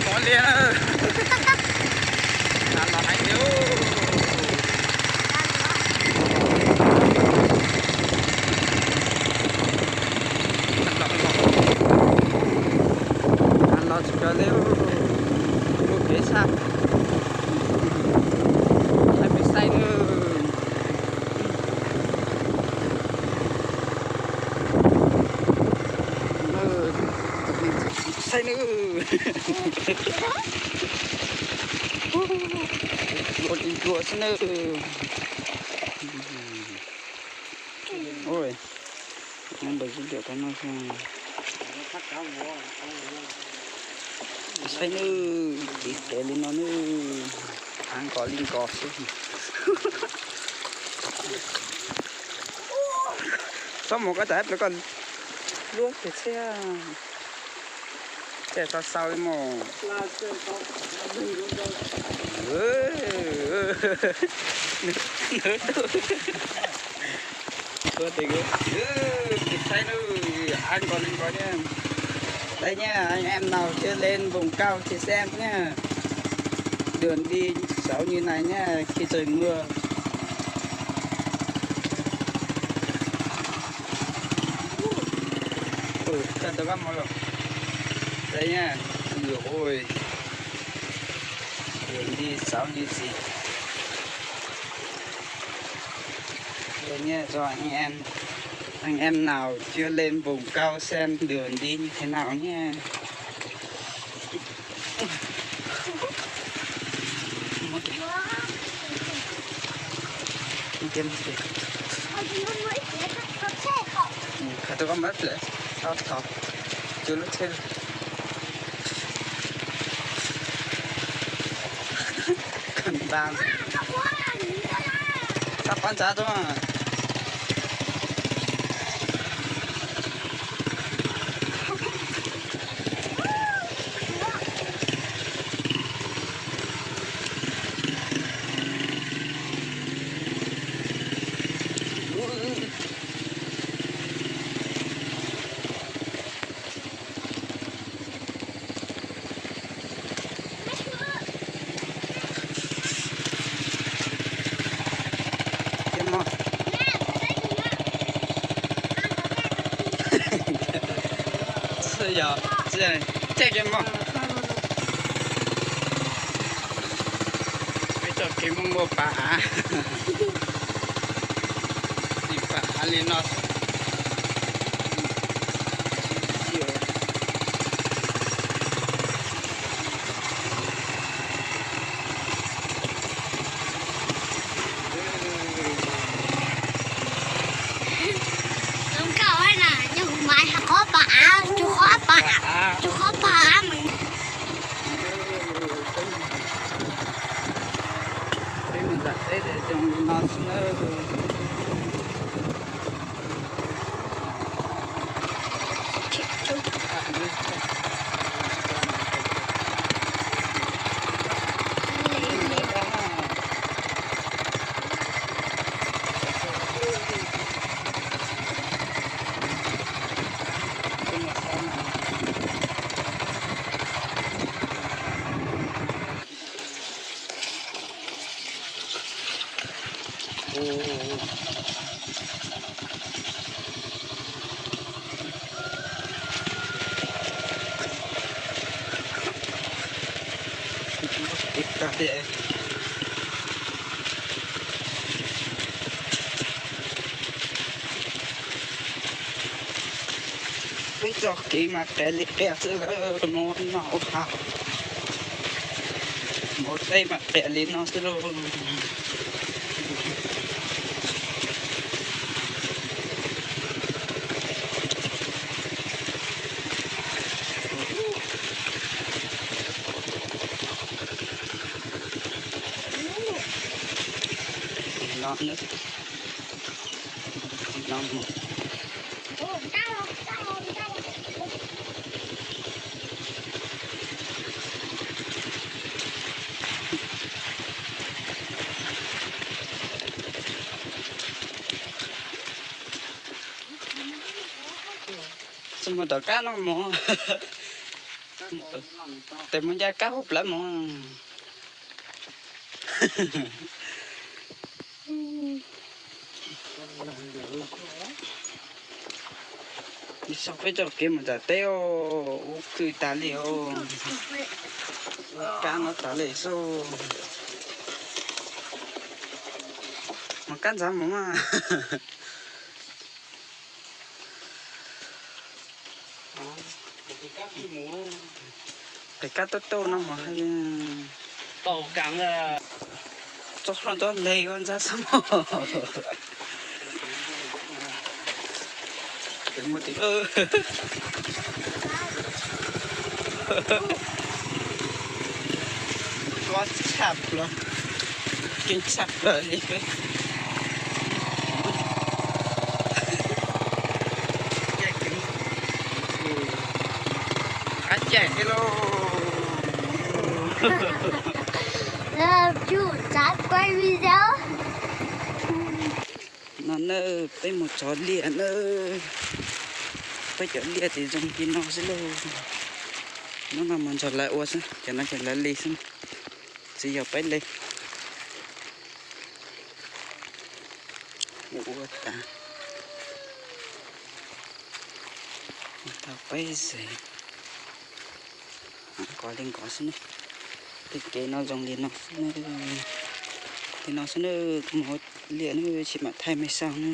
Pov liag na. Av los heev li. Av los tsis kawg li. Ua kev tshaj. Hais pem xaij na. Saib nawb. Ua li ncua xwb nawb. Ui, npawg Zib Liam rau no xwb. Saib nawb, tiv kev li no nawb. Av nkos li nkos xwb. Txhob mus koj tas plaws koj luab kiag thiab. Ces txhob xaus li mus. Saib nawb, av nkos li nkos thiab. Đây nha, anh em nào chưa lên vùng cao thì xem nha. Đường đi xấu như này nha, khi trời mưa. Ui, cho tụi con một lượt. Đây nha. Ui dồi ôi. Đường đi xấu như gì. Đây nha, cho anh em. Anh em nào chưa lên vùng cao xem đường đi như thế nào nha. Qhov twg koj muab lawm, tau tau. Cuag lub tsheb. Txhob pob ntsa tuaj. Yog, caij kev mus. Peb txoj kev mus muaj pas av. Ib pas av li no. Zoo nkauj na, nyob hauv mas qhov pas av, tsuas qhov pas av, tsuas qhov pas av mas. Peb mus nram teb ces zoo li no xwb nawb. Peb txoj kev mas qias li qias xwb lawm, mus no ua hav, mus tej mas qias li no xwb lauj. Tsis mus tom qab no mus. Tes mus ncaj kab hauv plawv mus. Ib sob peb tso kev mus tom teb os, ub kwj tas li os. Kab no tas li xwb. Mus kab ntxav mus mas. Pem kab tauj tauj no mas tau kas txog hlo ntxov leg ua ntxab xwb mog. Pem muaj tim lawm. Kab tshaj plaws, keej tshaj plaws li peb. Qab caij thiab lauj. Chủ trại quay video. No na, peb mus txog liaj na. Peb cov liaj ces zoo li no xwb lauj. Hnub no mus nrog lawv ua xwb, cov no ces lawv li xwb, tsis yog peb li. Ua tas, ua tau peb xees, nkos li nkos xwb na. Tej kev no zoo li no xwb na. Li no xwb na, kuv mus ua liaj na, tsis mam thaij mej saib na.